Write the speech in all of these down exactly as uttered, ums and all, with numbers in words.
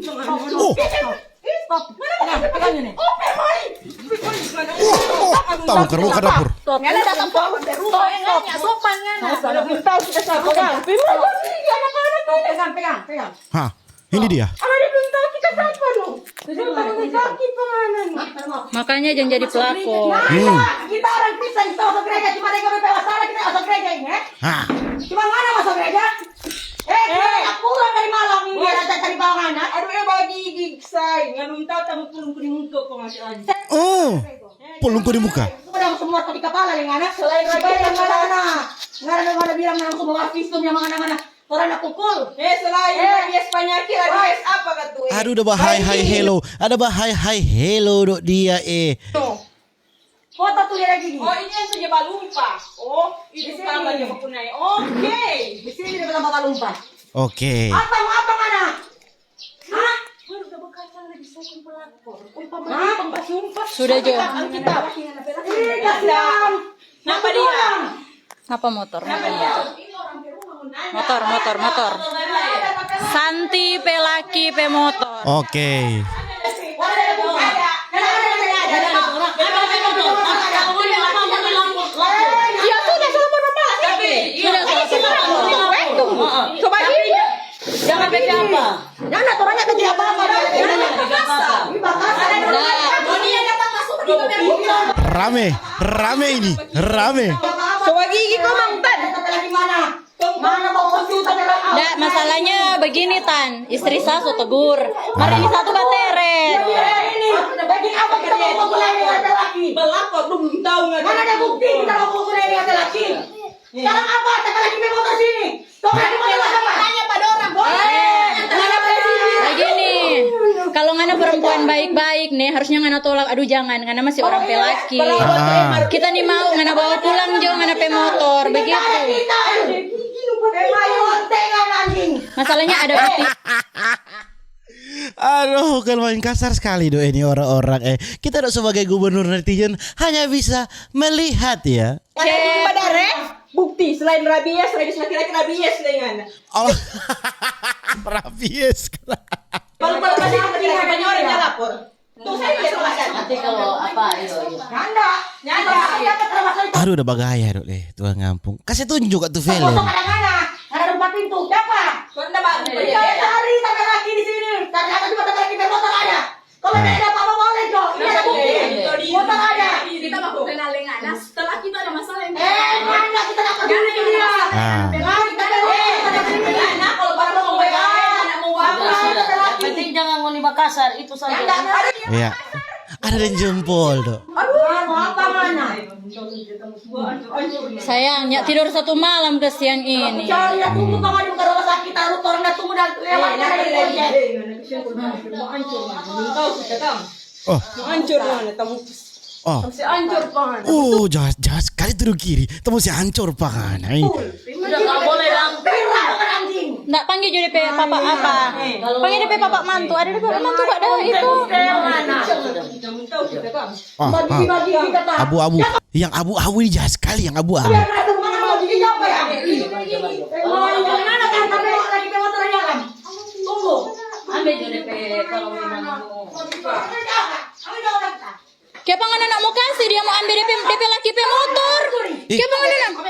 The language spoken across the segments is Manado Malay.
Oh. Stop. Pegang, pegang ini. Oh, oh, oh. Tahu, ke dapur. Stop. Stop. Stop. Stop. Stop. Pegang, pegang, pegang. Hah, ini dia. Ada belum tahu kita siapa, no. Pegang kaki penganan. Makanya jangan jadi pelakor. Hmm. Kita orang Kristen, kita masuk gereja, cuma ada yang berpewa salah, kita masuk gereja ini, eh. Hah. Cuma mana masuk gereja? Eh, kita pulang dari malam ini, ada cari bawangan, ah. Aduh, eh, bagi gigi, say. Ngana minta tamu pulung di muka, kong ada aja. Oh, pulung di muka. Sudah semua tadi kepala dengan anak, selain raja yang mana, mana. Nggak ada, nggak ada bilang langsung bawa visum yang mana-mana. Orang nak pukul. Eh, selain rabies panyaki, rabies apa katu, eh? Aduh, ada bahai hai hello. Ada bahai hai hello, dok dia, eh. No. Foto tu dia lagi. Oh, ini yang punya balumpa. Oh, itu tambah dia punya. Oke. Di sini dia tambah balumpa. Oke. Apa mau apa mana? Hah? Baru udah bekacang lagi saya kumpul lapor. Umpama dia pembasumpah. Sudah, Jo. Kita, kita. Ih, kasihan. Napa dia? Napa motor? Napa dia? Motor, motor, motor. Santi pe laki pe motor. Oke. Ya sudah, sudah berapa? Sudah, sudah. Coba gini. Jangan bikin apa. Nyanda, torangnya tadi apa-apa. Rame, rame ini, rame. Coba gigi kau, Mang Tan. Nda, masalahnya begini, Tan. Istri sa so tegur. Mar ini satu batere. Pelakor, belum tahu nggak ada. Mana ada bukti kita mau pukul ini ada laki? Sekarang apa? Tanggal lagi pe motor sini. Tong lagi motor apa? Tanya pa dorang. Begini, kalau ngana perempuan baik-baik nih, harusnya ngana tolak. Aduh, jangan, ngana masih orang pe laki. Ah. Kita nih mau ngana bawa pulang jo ngana pe motor, begitu. Masalahnya ada bukti. Aduh, bukan main kasar sekali do ini orang-orang, eh. Kita do sebagai gubernur netizen hanya bisa melihat ya. Ada bukti pada re? Bukti selain rabies, rabies laki-laki, rabies dengan. Oh. Rabies. Kalau kalau masih kita tidak banyak orang yang lapor. Tuh saya dia tuh masih. Nanti kalau apa, ayo, ayo. Nyanda, nyanda. Aduh, udah bagaya do deh, tuang ngampung. Kasih tunjuk atuh film. Kosong ada mana? Ada empat pintu. Siapa? Kau ndak bantu. Iya, cari sama laki di sini. Karena aku juga ada laki bermotor ada. Kalau ada apa-apa boleh, Jo. Ini ada bukti. Motor ada. Kita mau kenal dengan. Nah, setelah kita ada masalah yang eh, mana kita dapat duit dia? Ah. Nah, kita ada duit, kita ada duit. Nah, kalau baru mau bayar, anak mau apa? Sudah, sudah. Yang penting jangan ngoni bakasar, itu saja. Iya. Ada dan jempol do. Aduh, apa mana? Sayang, nyak tidur satu malam ke siang ini. Cari ya, tunggu, Bang, ada buka rumah sakit, taruh torang dah tunggu dan lewat. Oh. Hancur mana tamu. Oh. Masih hancur, Bang. Oh, jahat, jahat sekali tuh kiri. Tamu si hancur, Bang. Hai. Udah, nggak boleh, Bang. Nggak, panggil jadi pe papa apa? Panggil dia pe papa mantu. Ada dia pe papa mantu, Pak, dah itu. Ah, ah. Abu-abu. Yang abu-abu ini jahat sekali, yang abu-abu. Ambil jadi pe kalau memang mau. Kiapa ngana nak mo kasi dia mo ambe depe, depe laki pe motor? Ih. Kiapa ngana nak?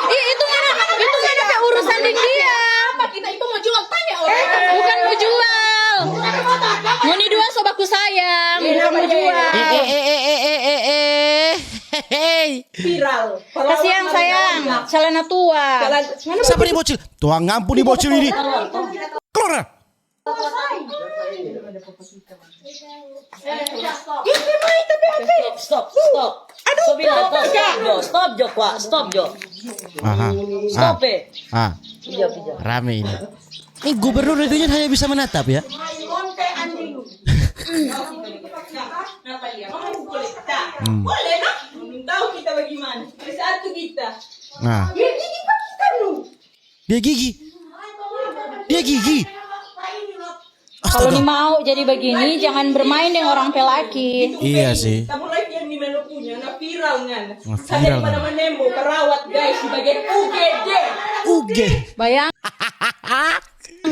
Ih, itu ngana, itu ngana pe urusan deng dia. Apa kita itu mo jual? Tanya orang. Bukan mo jual. Ngoni dua so baku sayang, bukan mo jual. Eh, eh, eh, eh, eh, eh, eh, eh. Hei. Viral. Kasiang sayang, calana tua. Calana, ngana. Siapa nih bocil? Tuang ngampung nih bocil ini. Keluar. Stop, stop, stop. Aduh, stop, stop, stop, stop, Jo, Pak. Stop, Jo. Aha. Stop, eh. Ah. Pija, pija. Rame ini. Ini gubernur itu hanya bisa menatap ya. Hmm. Boleh, no? Belum tahu kita bagaimana. Bersatu kita. Nah. Dia gigi pakai lu. Dia gigi. Dia gigi. Kalau ni mau jadi begini, jangan bermain dengan orang pe laki. Iya sih. Tamu lagi yang di Melo punya, na viral ngana. Nah, viral. Pada manembo, perawat guys di bagian U G D. U G. Bayang.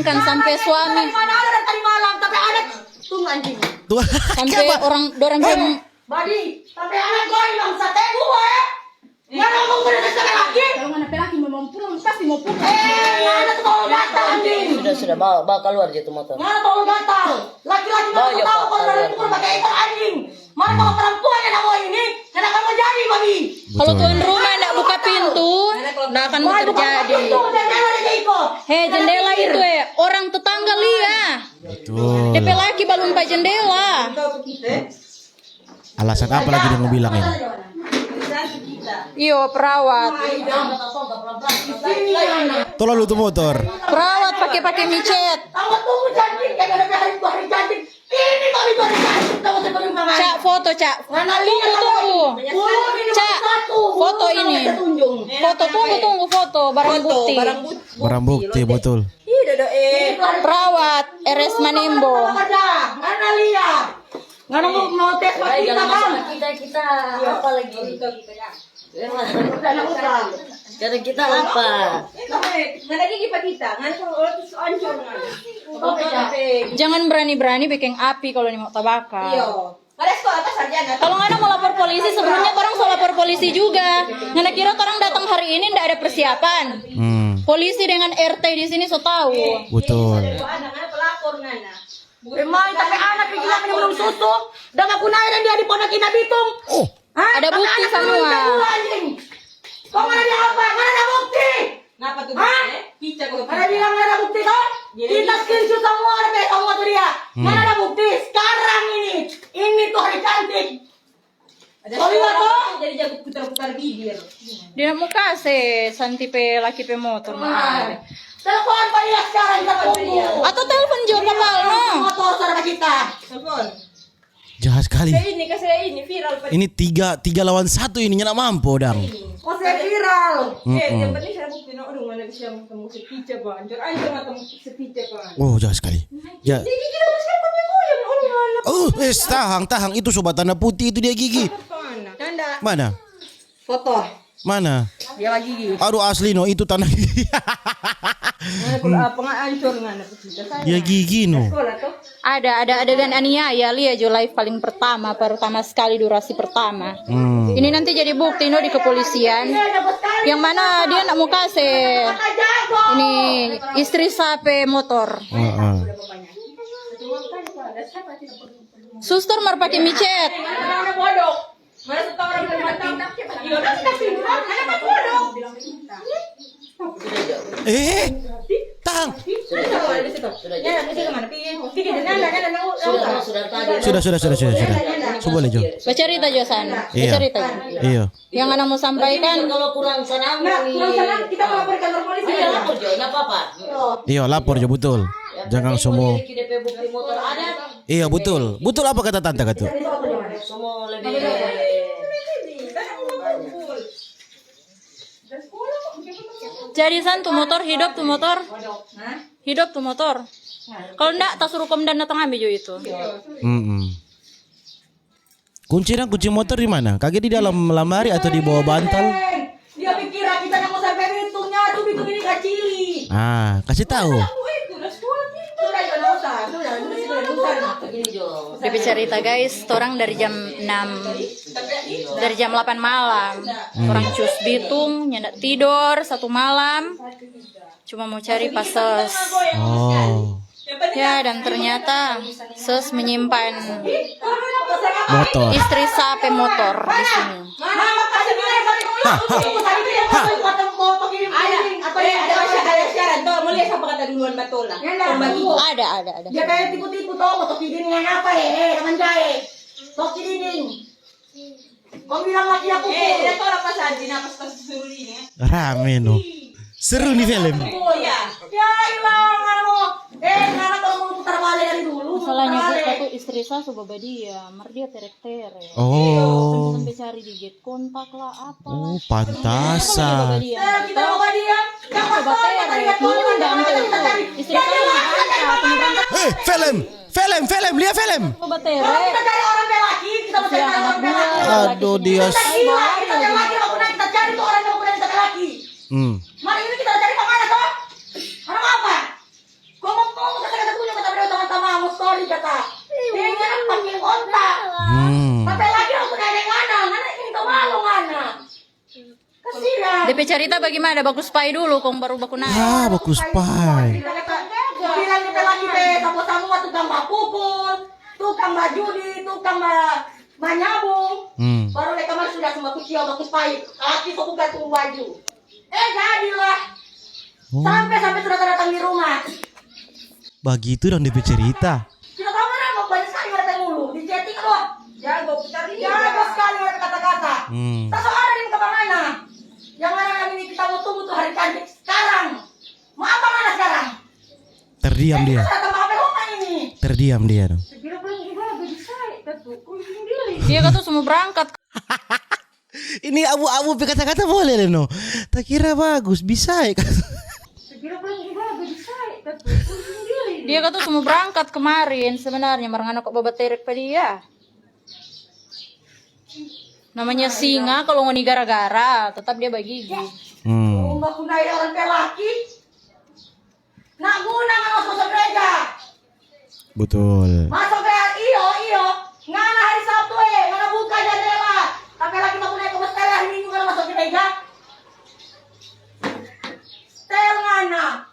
Kan sampe suami. Mana ada dari tadi malam, tapi ada. Tunggu, anjing. Tuh, sampe orang, dorang bilang, Badi, sampe anak gua hilang sate gua, eh. Ngana ngomong ngana pe laki? Kalau ngana pe laki mo, mo pulang, pasti mo pulang. Eh, ngana tu bawang gatal, anjing. Sudah, sudah, bawa, bawa kaluar jo tu motor. Ngana bawang gatal. Laki-laki bawa jo, tahu kalau dari pukul pakai ekor, anjing. Mana kalau perempuan yang mau ini, ngana kan mau jadi, babi. Kalau tuan rumah ndak buka pintu, ndak akan terjadi. He, jendela itu, eh, orang tetangga lia. Betul. Depe laki balum pa jendela. Alasan apa lagi dia mau bilang ini? Iyo, perawat. Tolong lu tu motor. Perawat pake-pake micet. Cak, foto, Cak. Tunggu, tunggu. Cak, foto ini. Foto, tunggu, tunggu, foto. Barang bukti. Barang bukti, betul. Perawat R S Manembo. Ngana mau, mau tes kita, Bang? Kita, kita apa lagi? Sekarang kita apa? Ngana gigi pa kita, ngana sama orang tu so ancor, ngana. Jangan berani-berani bikin api kalau ni mau tabaka. Iyo. Kalau ngana mau lapor polisi, sebelumnya torang so lapor polisi juga. Ngana kira torang datang hari ini ndak ada persiapan? Hmm. Polisi dengan R T di sini so tahu. Betul. Emang tapi anak pi gila minum susu, dang aku nae dan dia di pondok indah Bitung. Oh. Hah? Ada bukti samua. Kong ada di apa? Mana ada bukti? Napa tu? Hah? Ada bilang ada bukti, toh? Kita screenshot samua, ada pe samua tu dia. Hmm. Mana ada bukti? Sekarang ini, ini tu hari cantik. Ada suara apa tu? Jadi jago putar-putar bibir. Dia mau kase Santi pe laki pe motor. Telepon pa dia sekarang, kita tunggu. Atau telepon jo pa Palno. Motor saudara kita. Telepon. Jahat sekali. Ini viral. Ini tiga, tiga lawan satu ini, nyanda mampu dang. Kose viral. Mm-mm. Eh, yang penting saya bukti, no, aduh, mana bisa ketemu sepica, Bang. Hancur, hancur ketemu sepica, Bang. Oh, jahat sekali. Ja- Jadi kita bisa punya goyang, aduh, mana? Oh, eh, tahang, tahang. Itu sobat tanda putih itu dia gigi. Mana? Mana? Foto. Mana? Dia lagi gigi. Aduh, asli no, itu tanda gigi. Mana kalau apa nggak hancur, nggak ada pecinta saya. Dia gigi no. Sekolah tuh. Ada, ada adegan aniaya, lia jo live paling pertama, pertama sekali durasi pertama. Hmm. Ini nanti jadi bukti no di kepolisian. Yang mana dia nak mau kase ini istri sape motor. Heeh. Suster mar pake micet. Eh, tang. Sudah, sudah, sudah, sudah, sudah. Sudah, sudah, sudah, sudah. Bacarita jo sana. Iya. Bacarita jo. Iya. Yang ana mo sampaikan. Kalau kurang sanang, nah, kurang sanang, kita mau lapor kantor polisi. Iya, lapor jo, nggak apa-apa. Iya, lapor jo, betul. Jangan semua. Iya, betul. Betul apa kata tante kata? Jadi san tu motor, hidop tu motor. Hidop tu motor. Kalau ndak, ta suru komandan datang ambe jo itu. Mm-mm. Kunci dang, kunci motor di mana? Kage di dalam lamari atau di bawah bantal? Dia pikir kita nggak mau sampai Bitung, nyatu Bitung ini kacili. Ah, kasih tahu. Sudah, sudah, sudah, sudah, sudah, sudah. Tapi cerita, guys, torang dari jam enam, dari jam delapan malam. Hmm. Torang cus Bitung, nyanda tidor satu malam. Cuma mau cari pa ses. Oh. Ya, dan ternyata ses menyimpan motor. Istri sape motor di sini. Hah, hah. Ada, ada, ada syarat. Tuh, mau lihat siapa kata duluan batola. Ada, ada, ada. Dia kayak tipu-tipu, toh, mau toki gini, ngana apa, he, he, teman jae. Toki gini. Kong bilang laki aku. Eh, dia tolak pas Haji, nah, pas, pas suruh ini, ya. Rame, no. Seru nih film. Oh, iya. Ya, ilang, anu. Eh, kenapa kamu putar balik dari dulu? Masalahnya putar balik. Buat aku istri saya sudah badia, mar dia terek-terek. Oh. Sampai-sampai cari di gate kontak lah, apa lah. Oh, pantasan. Sampai-sampai badia. Eh, kita mau badia. Yang pas tolak, kita lihat dulu, kita cari. Istri saya. Eh, film. Film, film, lia film. Coba tere. Kalau kita cari orang pe laki, kita mau cari orang pe laki. Aduh, dia. Kita gila, kita pe laki, nggak pernah kita cari tuh orang yang pernah kita pe laki. Hmm. Mari ini kita cari kemana, toh? Orang apa? Kok Cerita bagaimana? Baku spy dulu, kong baru baku nae. Ah, baku spy. Bilang kita lagi pe, samo-samo tukang bapukul, tukang bajudi, tukang ba-, manyabung. Hmm. Baru leka mar sudah cuma kuciong, baku spy. Laki so buka tu baju. Eh, jadilah. Oh. Sampe-sampe sudah datang di rumah. Bagitu dong depe cerita. Kita tahu kan, banyak sekali ada yang dulu di chatting, aduh. Jago, kita lihat. Jago sekali ada kata-kata. Hmm. Tak so ada di muka bang Ana. Yang mana yang ini kita mau tunggu tuh hari cantik sekarang. Mau apa mana sekarang? Terdiam dia. Kita tambah apa rumah ini? Terdiam dia dong. Segera pulang juga lagi bisa, kita dukung sendiri. Dia kata semua berangkat. Ini abu-abu pe kata-kata boleh le no. Tak kira bagus, bisa ya kan? Segera pulang juga lagi bisa, kita dukung sendiri. Dia kata semua berangkat kemarin sebenarnya, mar ngana kok babaterek pa dia. Namanya singa, kalau ngoni gara-gara, tetap dia bagigi. Hmm. Rumah punai orang pe laki. Nak guna ngana masuk gereja. Betul. Masuk gereja, iyo, iyo. Ngana hari Sabtu, eh, ngana buka jendela. Tapi lagi mau naik ke hotel hari Minggu ngana masuk gereja. Tel ngana.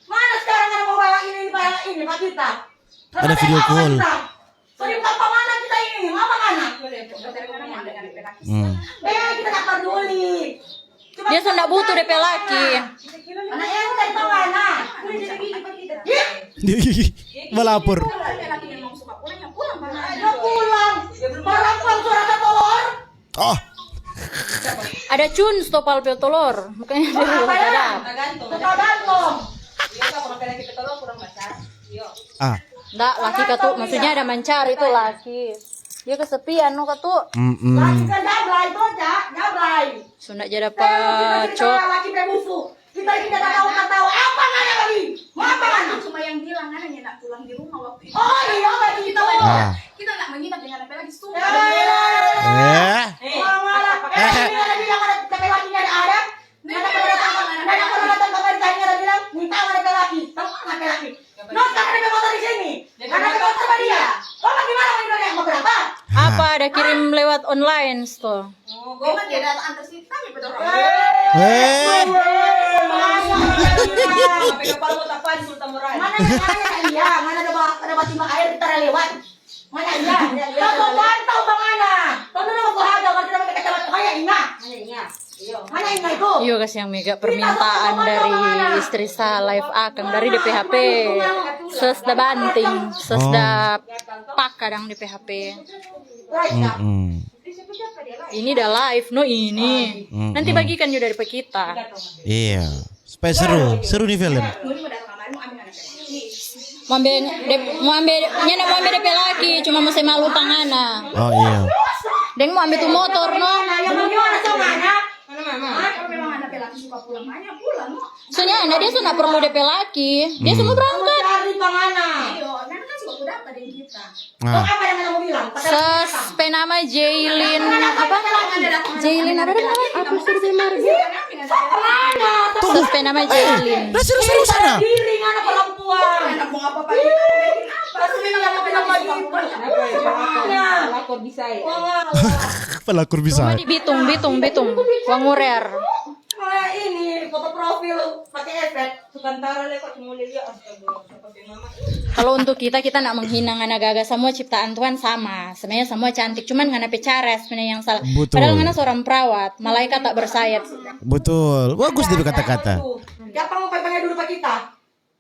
Mana sekarang ngana mau bayar ini, bayar ini, Pak kita? Ada video call. Kita. So, di muka pa mana kita ini? Apa mana? Hmm. Eh, kita tak peduli. Dia so nda butuh depe laki. Mana ente pa mana? Ih. Melapor. Dia pulang. Barang pang suara telor. Oh. Ada cun stopal pel telor. Makanya dia belum sadar. Tergantung. Tergantung. Iya, kalau pakai lagi pe telor kurang basar. Iya. Ah. Nda, laki katu, maksudnya ada mancari tu laki. Dia kesepian no katu. Mm-mm. Laki kan jablay tu, ja, jablay. Sunda ja dapa cok. Laki pe musuh. Kita, kita tak tahu, tak tahu. Apa ngana lagi? Mau apa ngana? Cuma yang bilang ngana nyanda pulang di rumah waktu itu. Oh, iya, begitu. Kita, ah, kita nggak menginap dengan apa lagi, sumpah. Eh. Eh. Eh. Ngana bilang ada, tapi lakinya ada, ada. Ngana pernah datang, ngana pernah datang kamari tanya, ngana bilang, "Minta ngana pe laki." Tahu ngana pe laki? No, sekarang ada motor di sini. Ngana pe motor pa dia. Kau bagaimana mau dibilang mau berapa? Apa ada kirim lewat online store? Oh, gua mah dia datang antar sini, kami pe dorong. Eh. Sampai kepala mau tapan, Sultan Murad. Mana, mana, iya, mana ada ba-, ada batu air, kita lewat. Mana iya? Kita mau pantau bang Ana. Tahu nama gua ada, kalau kita pakai kacamata, kayak ingat. Mana iya? Iyo. Mana ingat itu? Iyo, kasiang mega permintaan dari istri sa live akang dari depe H P. Ses da banting, ses da pak kadang depe H P. Mm-mm. Ini da live no ini. Mm-mm. Nanti bagikan juga dari kita. Iya. Supaya seru, seru nih film. Mo ambe de-, mo ambe, nyanda mo ambe depe laki, cuma mo se malu pa ngana. Oh, iya. Deng mo ambe tu motor, no. Soalnya nyanda, dia so nda perlu depe laki. Dia so mo berangkat. Nah. Ses pe nama Jaylin apa? Jaylin apa dia nama? Aku suruh dia marga. Ses pe nama Jaylin. Lah, seru-seru sana. Pelakor bisa. Cuma di Bitung, Bitung, Bitung. Wangurer. Ini foto profil pakai efek. Tukang tara le, kok cuma lia, astaga. Kalau untuk kita, kita ndak menghina ngana gaga, samua ciptaan Tuhan sama. Sebenarnya samua cantik, cuman ngana pe cara sebenarnya yang salah. Betul. Padahal ngana seorang perawat, malaikat tak bersayap. Betul, bagus dia kata-kata. Siapa mau panggil dulu pa kita?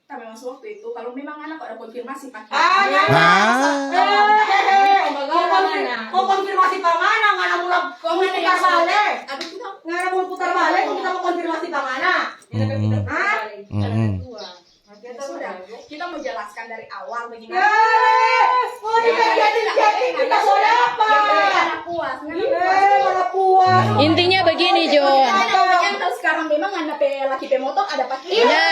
Tapi masuk waktu itu, kalau memang ngana kok ada konfirmasi pakai. Ah, ya. Ah. Eh, eh, eh, eh. Mau konfir-, mau konfirmasi pa ngana, ngana mula putar bale. Aduh, kita. Ngana mula putar bale, kita mau konfirmasi pa ngana. Mm-mm. Hah? Mm-mm. Ya sudah, kita mau jelaskan dari awal begini. Eh, oh, kita jadi, jadi kita so dapa. Yang penting anak puas, kan? Eh, mana puas. Intinya begini, Jo. Yang kalau sekarang memang ngana pe laki pe motor ada pakai. Iya.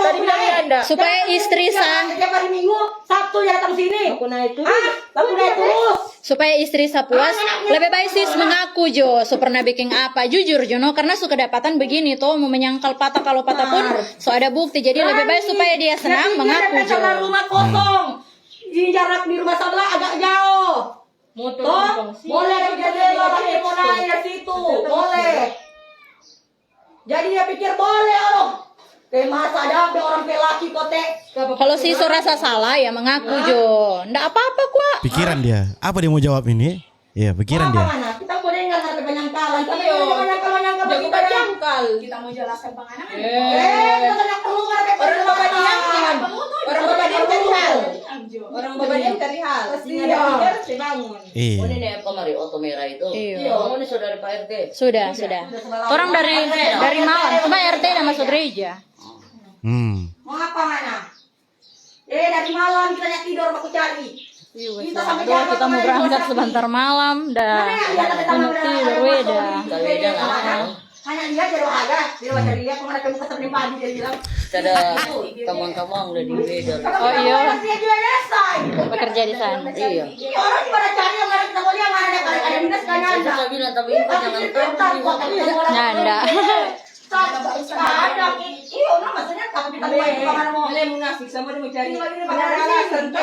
Tadi bilang anda. Supaya istri sa. Tiap hari Minggu, Sabtu ya datang sini. Aku naik terus. Ah, aku naik terus. Supaya istri sa puas, lebe bae sis mengaku jo, so pernah beking apa. Jujur jo no, karna su kedapatan begini to, mo menyangkal pata kalo pata pun so ada bukti. Jadi lebe bae supaya dia senang, mengaku jo. Rumah kosong. Di jarak di rumah sebelah agak jauh. Toh, boleh ada jendela, tapi mo nae di situ, boleh. Jadi dia pikir boleh orang. Kayak masa ada orang pe laki kote. Kalau si so rasa salah ya mengaku jo. Ndak apa-apa kwa. Pikiran dia. Apa dia mau jawab ini? Iya, pikiran dia. Mana? Kita mau dengar ada penyangkalan. Tapi kalau penyangkal, penyangkal kita jangkal. Kita mau jelaskan penganangan. Eh, kita tidak perlu ada orang babadiam. Orang babadiam dari hal. Orang babadiam dari hal. Iya. Iya. Oh, ini nih, apa, Mari? Oto merah itu. Iya. Iya, oh, ini saudara Pak R T. Sudah, sudah. Orang dari, dari malam, cuma R T udah masuk gereja. Hmm. Mau apa, mana? Eh, dari malam kita nyat tidur, baku cari. Iya, kita sampai jam berangkat sebentar malam, dah. Mana yang dia kata tidur, beda. Hanya dia jadi ada, dia baca dia, kemana kamu ke Senin pagi, dia bilang. Ada tamang-tamang udah di meja. Oh, iya. Dia juga selesai. Bekerja di sana. Iya. Ini orang pada cari yang mana kita mau lihat, mana ada, ada dinas, kan ada. Saya bilang, tapi ini jangan tahu. Nanda. Ada. Iya, orang maksudnya takut kita lihat, mana mau. Mulai munafik, sama dia mau cari.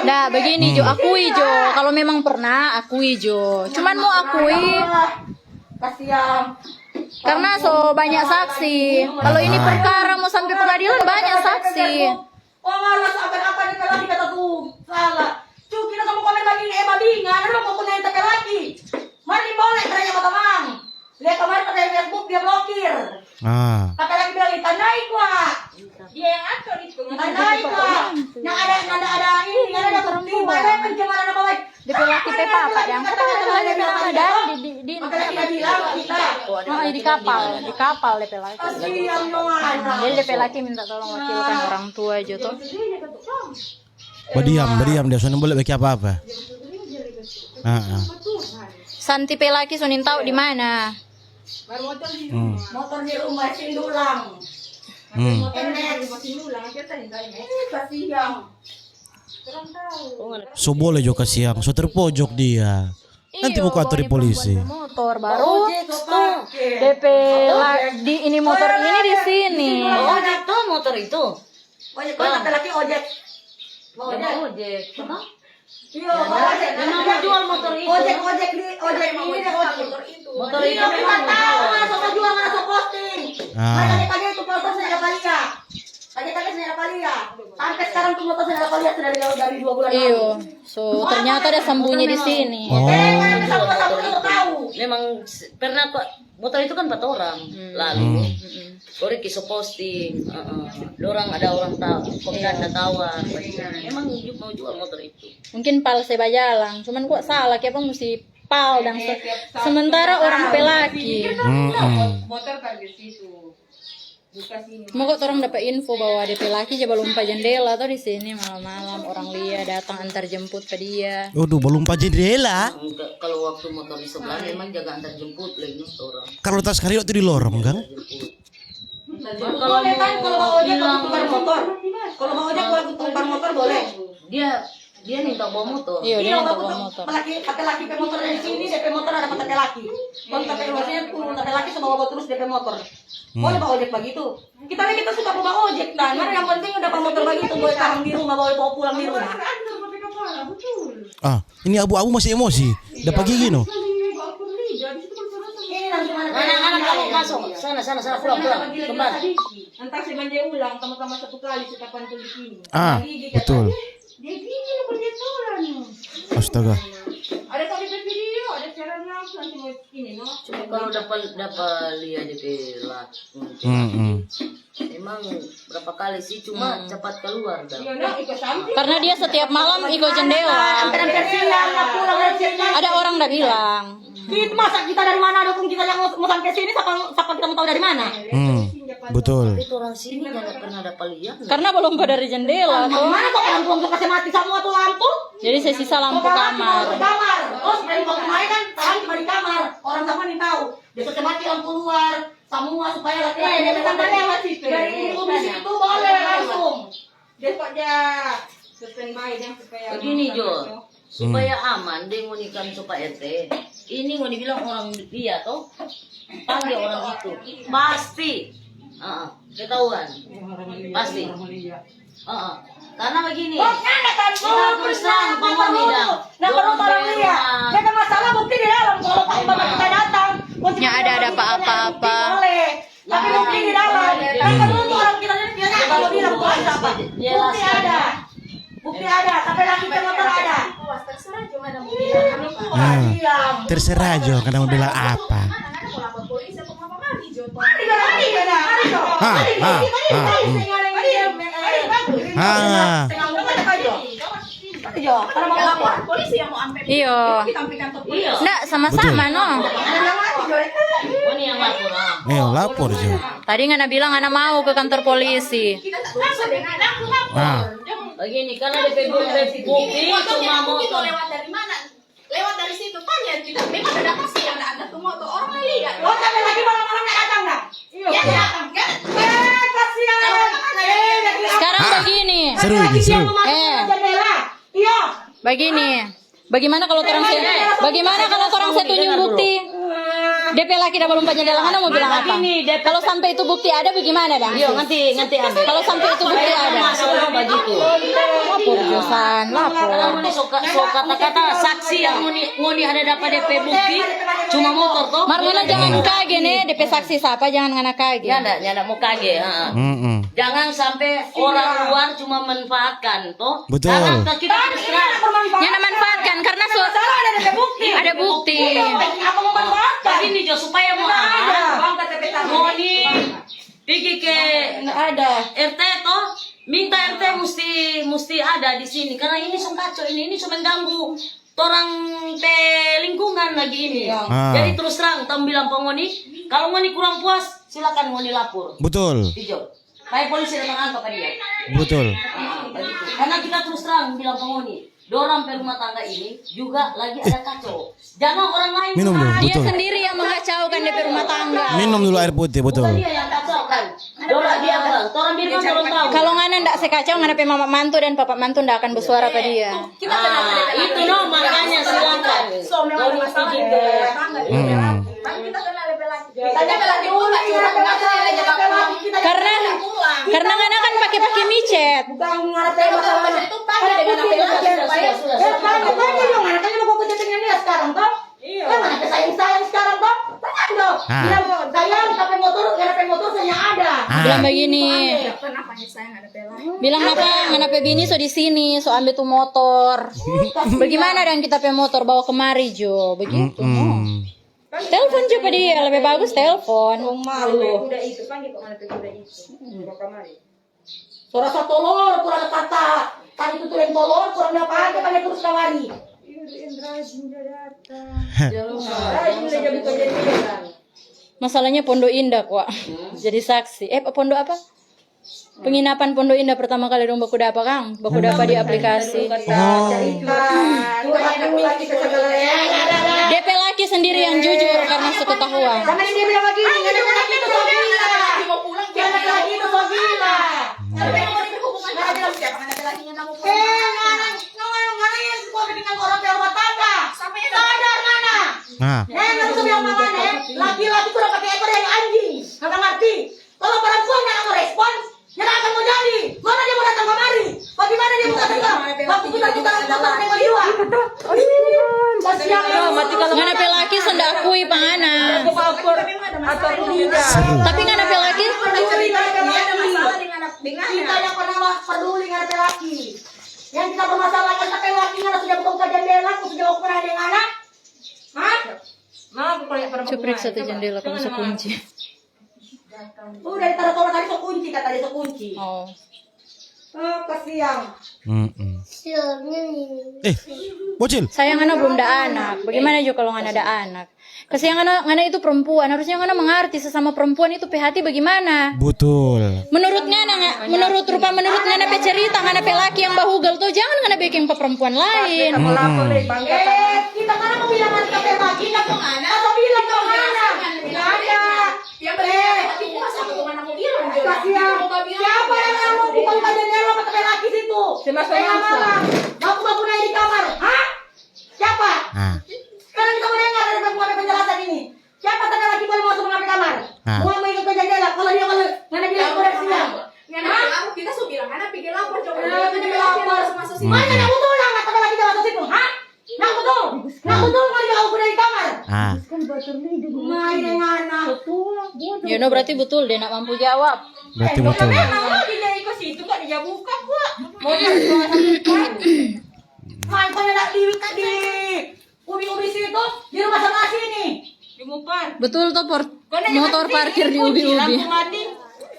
Dah, begini jo, akui jo. Kalau memang pernah, akui jo. Cuman mau akui. Kasihan. Karena so banyak saksi. Kalau ini perkara mau sampai pengadilan, banyak saksi. Oh, malas akan apa ni lagi kata tu. Salah. Cu, kita sama komen lagi ni, eh, babinga, ada dong mau punya yang laki. Mari boleh tanya sama teman. Lihat kemarin pakai Facebook dia blokir. Ah. Pakai lagi bilang, "Tandai kwa." Dia yang atur itu. Tandai kwa. Yang ada, yang ada, ada ini, yang ada bukti, mana pencemaran apa baik. Depe laki pe papa dang. Kata ada bilang ada di, di, di, oh, di kapal, di kapal depe laki. Jadi depe laki minta tolong wakilkan orang tua jo to. Badiam, badiam dia, so nimbole beking apa-apa. Heeh. Santi pe laki so nintau di mana? Hmm. Motor di rumah Sindulang. Hmm. Ini kasiang. So boleh jo kasiang, so terpojok dia. Nanti buka atur di polisi. Motor baru. Ojek, stop. Depe la-, di ini motor ini di sini. Ojek to motor itu. Ojek, oh, tapi laki ojek. Ojek. Ojek. Iya, ojek. Memang mau jual motor itu. Ojek, ojek di, ojek ini deh, ojek. Motor itu. Iya, memang tahu, mana so jual, mana so posting. Ah. Mana tadi itu motor saya dapat lihat. Tadi-tadi saya dapat lihat. Sampai sekarang tuh motor saya dapat lihat sudah dari, dari dua bulan lalu. Iyo. So, ternyata ada sambunyi di sini. Oh. Memang s-, pernah kok, motor itu kan empat orang lalu. Hmm. Kore ki so posting, heeh. Dorang ada orang tahu, komandan ada tawar. Memang ju-, mau jual motor itu. Mungkin pal se bajalang, cuman kok salah, kiapa musti pal dang se-, sementara orang pe laki. Hmm, hmm. Motor kan di situ. Cuma kok torang dapa info bahwa depe laki ja balumpa jendela to di sini malam-malam, orang lia datang antar jemput pa dia. Waduh, balumpa jendela? Enggak, kalau waktu motor di sebelah memang jaga antar jemput lagi torang. Kalau tas kari waktu di lorong, kan? Kalau mau bilang tukar motor, kalau mau ojek tukar motor boleh. Dia Dia minta bawa motor. Iya, dia minta bawa motor. Laki, laki pe motor dari sini, depe motor ada pa laki. Bang, tapi maksudnya turun, tapi laki so bawa terus depe motor. Hmm. Boleh bawa ojek bagitu. Kita ni kita suka bawa ojek, kan? Mana yang penting udah bawa motor bagitu, boleh tahan di rumah, boleh bawa pulang di rumah. Ah, ini abu-abu masih emosi. Dapa gigi, no? Ini nanti mana? Anak-anak, kamu masuk. Sana, sana, sana, pulang, pulang. Kembali. Nanti saya mandi ulang, sama-sama satu kali, kita pantul di sini. Ah, betul. Dia gini lo kerja soran. Astaga. Ada tadi pe video, ada siaran langsung nanti mau ini, no? Cuma kalau dapat, dapat lihat depe laki. Hmm, hmm. Emang berapa kali sih, cuma cepat keluar dah. Iya, no, ikut samping. Karena dia setiap malam ikut jendela. Hampir-hampir siang, lah pulang dari sini. Ada orang dah bilang. Kita, masa kita dari mana ada pun kita yang mau, mau sampai sini, sapa, sapa kita mau tahu dari mana? Hmm, betul. Tapi orang sini nggak pernah ada palian. Karena balumpa dari jendela, to. Mana kok lampu, lampu kasih mati semua tuh lampu? Jadi saya sisa lampu kamar. Lampu kamar. Oh, supaya di kamar kan, terang cuma di kamar. Orang sama nih tahu. Dia kasih mati lampu luar, semua supaya laki-laki dia bisa dari, dari rumah situ boleh langsung. Dia kok dia standby dia supaya begini, Jo. Supaya aman, deng ngoni kan supaya R T. Ini ngoni bilang orang dia to, panggil orang itu. Pasti. Heeh, ketahuan. Pasti. Heeh. Karena begini, kita terus terang, pokoknya dah. Nah, kalau orang dia, dia ada masalah, bukti di dalam. Kalau kita datang, yang ada, ada apa-apa. Boleh. Tapi lu Di dalam. Tapi kalau tuh orang kita lihat, dia nggak tahu bilang tuh ada apa. Bukti ada. Bukti ada. Sampai lagi motor ada. Hmm. Terserah jo, kadang mau bilang apa. Ah, ah, ah, hmm. Ah. Iyo. Ndak, sama-sama, no. Ayo, lapor jo. Tadi ngana bilang ngana mau ke kantor polisi. Ah. Begini, karena D P bukti cuma motor. Lewat dari situ, tanya kita. Memang ada apa sih yang ada tuh motor? Orang nggak lihat. Lo sampai lagi malam-malam nggak datang nggak? Iya, datang. Nggak. Eh, kasihan. Eh, lagi apa? Sekarang begini. Seru ini, seru. Eh. Jendela. Iya. Begini. Bagaimana kalau torang se, bagaimana kalau torang se tunjung bukti? D P laki da balumpa jendela, ngana mau bilang apa? Kalau sampe itu bukti ada, bagaimana dang? Iyo, nanti, nanti ambil. Kalau sampe itu bukti ada. Masalah begitu. Lapor jo san, lapor. Kamu nih so ka-, so kata-kata saksi yang ngoni, ngoni ada dapat D P bukti, cuma motor to. Mar ngana jangan kage ne, D P saksi sapa, jangan ngana kage. Nyanda, nyanda mau kage, ha. Mm-mm. Jangan sampe orang luar cuma manfaatkan, to. Betul. Karena kita terus terang. Nyanda manfaatkan karena so ada bukti. Ada bukti. Apa mau manfaatkan? Begini jo, supaya mau aman. Ngoni pigi ke R T to, minta R T musti, musti ada di sini karena ini so kaco ini, ini so mengganggu torang pe lingkungan lagi ini. Ah. Jadi terus terang, tong bilang pa ngoni, kalau ngoni kurang puas, silakan ngoni lapor. Betul. Ijo. Bae polisi datang angka pa dia. Betul. Ah, bagitu. Karena kita terus terang bilang pa ngoni, dorang pe rumah tangga ini juga lagi ada kacau. Jangan orang lain. Minum dulu, dia betul. Sendiri yang mengacaukan dia pe rumah tangga. Minum dulu air putih, betul. Bukan dia yang kacaukan. Dorang dia orang. Torang bilang dorang tahu. Kalau ngana ndak se kacau, ngana pe mama mantu dan papa mantu ndak akan bersuara pa dia. Ah, itu no, makanya silakan. Ngoni pigi ke. Hmm. Karena, karena ngana kan pake-pake micet. Iya. Kan ada sayang-sayang sekarang, toh? Kan ada sayang sekarang, toh? Tenang, dong. Ah. Bilang, "Sayang, tapi motor, ngana pe motor saya ada." Ah. Bilang begini. Bilang apa? Ngana pe bini so di sini, so ambe tu motor. Bagaimana dang kita pe motor bawa kemari jo? Begitu, no? Mm-mm. Telepon jo pa dia, lebih bagus telepon. Oh, malu. Kuda itu, panggil kemana pe kuda itu? Bawa kemari. So rasa tolor, kurang kata. Tadi tu tulen tolor, kurang dapa ake, pake terus kamari. Rajin dia datang. Rajin dia jadi kejadian. Masalahnya Pondo Indah kwa. Jadi saksi. Eh, Pondo apa? Penginapan Pondo Indah pertama kali dong baku dapa, kang. Baku dapa di aplikasi. Oh. Depe laki sendiri yang jujur karena so ketahuan. Sama ini dia bilang begini, "Ngana pe laki itu so gila. Ngana pe laki itu so gila." Eh, ngana, ngana, ngana yang suka bikin orang pe rumah tangga. Sadar ngana. Nah. Eh, ngana bisa bilang pa ngana, eh, laki-laki kurang pake ekor yang anjing. Ngana ngarti? Kalau perempuan yang mau respon, dia akan mau jadi. Mana dia mau datang kamari? Bagaimana dia mau datang? Waktu kita, kita, kita mau tengok dia. Kasihan. Ngana pe laki so nda akui pa ngana. Tapi ngana pe laki? Kita yang pernah peduli ngana pe laki. Yang kita permasalahkan, tapi laki ngana sudah buka jendela, sudah pernah dengan anak. Hah? Coba periksa tu jendela, kamu so kunci. Tuh, dari tadi, tadi so kunci, kata dia so kunci. Oh. Oh, kasihan. Mm-mm. Eh, bocil. Sayang, ngana belum ada anak. Bagaimana juga kalau ngana ada anak? Kasihan ngana, ngana itu perempuan. Harusnya ngana mengerti sesama perempuan itu pe hati bagaimana. Betul. Menurut ngana, nga-, menurut rupa, menurut ngana pe cerita, ngana pe laki yang bahugel tuh, jangan ngana bikin pe perempuan lain. Mm-mm. Eh, kita mana mau bilang kita pe laki, kita kemana? Atau bilang kemana? Tidak ada. Yang penting hati puas apa kemana mau bilang? Kasihan. Siapa yang ngomong buka jendela mata laki situ? Tengah malam. Baku-baku naik di kamar. Hah? Siapa? Ah. Sekarang kita mau dengar dari perempuan penjelasan ini. Siapa tanya laki boleh masuk ke kamar? Ah. Mau, mau ikut ke jendela. Kalau dia, kalau ngana bilang, "Udah siang." Ngana lapor, kita so bilang, ngana pigi lapor, coba. Ngana pigi lapor. Masuk situ. Mana yang betul lah, kata laki dia masuk situ, ha? Nah, betul. Nah, betul, mau dia ukur dari kamar. Ah. Mai dengan anak. Yo, No, berarti betul dia nak mampu jawab. Berarti betul. Memang lagi dia ikut situ, kok dia buka, kok. Mau dia buka satu baru. Main kau nak di, di ubi-ubi situ, di rumah sana sini. Di Mupar. Betul toh, por-, motor parkir di ubi-ubi. Lampu mati,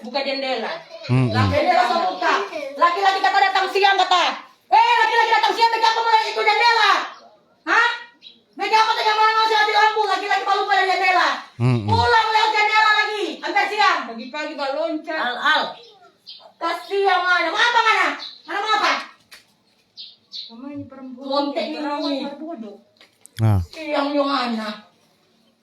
buka jendela. Hmm, hmm. Jendela so buka. Laki-laki kata datang siang kata. Eh, laki-laki datang siang, bikin apa mulai itu jendela? Hah? Mega apa tega malam masih mati lampu, laki-laki balupa dari jendela. Mm-mm. Pulang lewat jendela lagi, hampir siang. Pagi-pagi baloncat. Al, al. Kasiang ngana. Mau apa ngana? Ngana mau apa? Sama ini perempuan. Lontek ini. Rawan berbodoh. Nah. Siang jo ngana.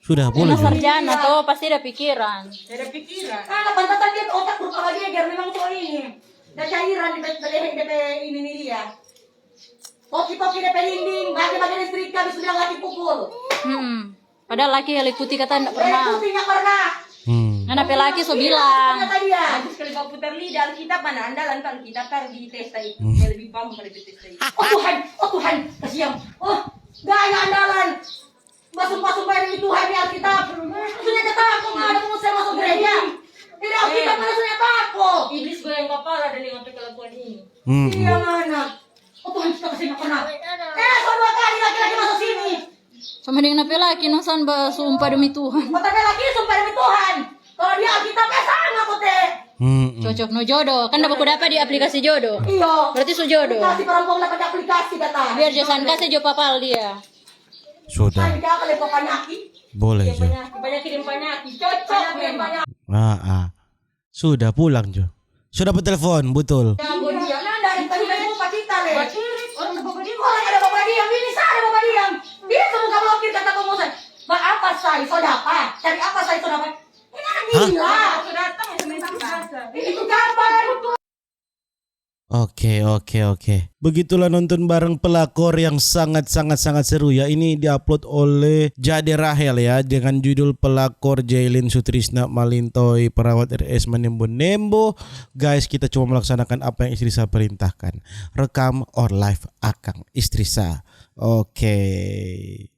Sudah, boleh. Sarjana toh, pasti ada pikiran. Ada pikiran. Ngana pantasan dia otak berubah lagi, biar memang cowok ini. Ada cairan di pe-, pe-, ini nih dia. Poki-poki de pe dinding, bage-bage listrik, habis bilang laki pukul. Hmm. Padahal laki yang lekuti kata ndak pernah. Lekuti ndak pernah. Hmm. Ngana pe laki so bilang. Kata dia. Bagus sekali kau putar lidah, Alkitab mana andalan tu Alkitab tar di testa itu. Hmm. Dia lebih paham kalau di testa itu. Oh Tuhan, oh Tuhan, kasihan. Oh, gaya andalan. Basumpah-sumpah demi Tuhan di Alkitab. Maksudnya kata aku mah ada mau saya masuk gereja. Di Alkitab mana sudah tako. Iblis goyang kapala dari apa kelakuan ini. Hmm. Iya mana? Oh Tuhan, kita kasih nggak pernah. Eh, so dua kali laki-laki masuk sini. Sama dengan apa laki, no, san basumpah demi Tuhan. Kata laki sumpah demi Tuhan. Kalau dia Alkitab, eh, sama kote. Hmm, hmm. Cocok no jodoh. Kan dapat dapa di aplikasi jodoh. Iyo. Berarti su jodoh. Aplikasi perempuan dapat aplikasi kata. Biar jo san kasih jo papal dia. Sudah. Ada apa lepo panyaki? Boleh jo. Panyaki, panyaki dan panyaki. Cocok memang. Ah, ah. Sudah pulang jo. Sudah dapa telepon, betul. Ya, ampun, dia. Nah, dari tadi main muka kita, le. Orang ada bapak diam, ini sana ada bapak diam. Dia tuh muka blokir kata Bang Musa. Ba apa sai, so dapa? Cari apa sai, so dapa? Ini anak gila. Hah? Sudah datang, ya, main sama. Ini tuh gambar. Oke, oke, oke. Begitulah nonton bareng pelakor yang sangat, sangat, sangat seru ya. Ini diupload oleh Jade Rahel ya, dengan judul Pelakor Jaylin Sutrisna Malintoi Perawat R S Manembo-Nembo. Guys, kita cuma melaksanakan apa yang istri saya perintahkan. Rekam or live akang istri saya. Oke.